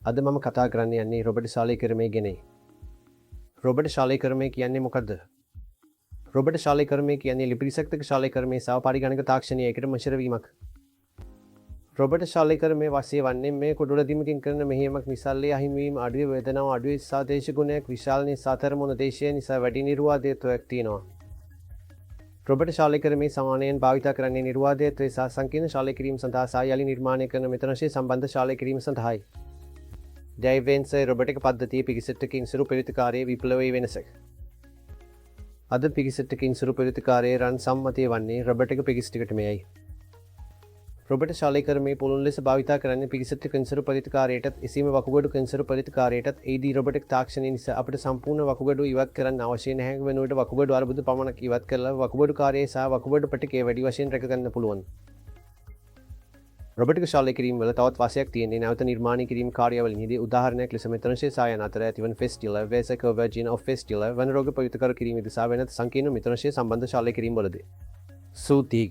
අද මම කතා කරන්න යන්නේ රොබට් ශල්‍යකර්මය ගැනයි. රොබට් ශල්‍යකර්මය කියන්නේ මොකද්ද? රොබට් ශල්‍යකර්මය කියන්නේ ලිපිසක්තක ශල්‍යකර්මය සහ පරිගණක තාක්ෂණය එකට මිශ්‍ර වීමක්. රොබට් ශල්‍යකර්මයේ වාසිය වන්නේ මේ කුඩු ලදීමකින් කරන මෙහෙයුමක් නිසා ලේ අහිමිවීම අඩුවේ, වේදනාව අඩුවේ සහ දේශගුණයක් විශාල නිසා තෙරමුණ දේශය නිසා වැඩි නිර්වාදයත්වයක් තියෙනවා. රොබට් ශල්‍යකර්මයේ සාමාන්‍යයෙන් භාවිතා කරන්නේ නිර්වාදයත්වය සහ සංකීර්ණ ශල්‍ය කිරීම සඳහා සහ යලි නිර්මාණය කරන මිථනශය සම්බන්ධ ශල්‍ය කිරීම සඳහායි. ඩැවින්සි රොබොටික් පද්ධතිය පිකිසෙට්ට කින්සරු ප්‍රවිතකාරයේ විප්ලවීය වෙනසක්. අද පිකිසෙට්ට කින්සරු ප්‍රවිතකාරයේ රන් සම්මතය වන්නේ රොබොටික් පිකිස්ටිකටමයයි. රොබට් ශල්‍යකර්මයේ පුළුල් ලෙස භාවිතා කරන්නේ පිකිසෙට්ට කින්සරු ප්‍රවිතකාරයටත් එසේම වකුගඩු කින්සරු ප්‍රවිතකාරයටත්. එහිදී රොබොටික් තාක්ෂණය නිසා අපිට සම්පූර්ණ වකුගඩු ඉවත් කරන්න අවශ්‍ය නැහැ. වෙනුවට වකුගඩු අර්බුද පමණක් ඉවත් කරලා වකුගඩු කාර්යය සහ වකුගඩු පිටකය වැඩි වශයෙන් රැකගන්න පුළුවන්. රොබොටික් ශල්‍ය කිරීම වල තවත් වාසියක් තියෙන්නේ නැවත නිර්මාණය කිරීම කාර්යවලින්දී. උදාහරණයක් ලෙස මිථනශය සායන අතර ඇතිවන ෆිස්ටියුලා, වේසකෝ ඔෆ් ෆිස්ටියුලා වන රෝග ප්‍රවිතකර කිරීමේදී සහ වෙනත් සංකීර්ණ මිථනශය සම්බන්ධ ශල්‍ය කිරීම වලදී. සූති.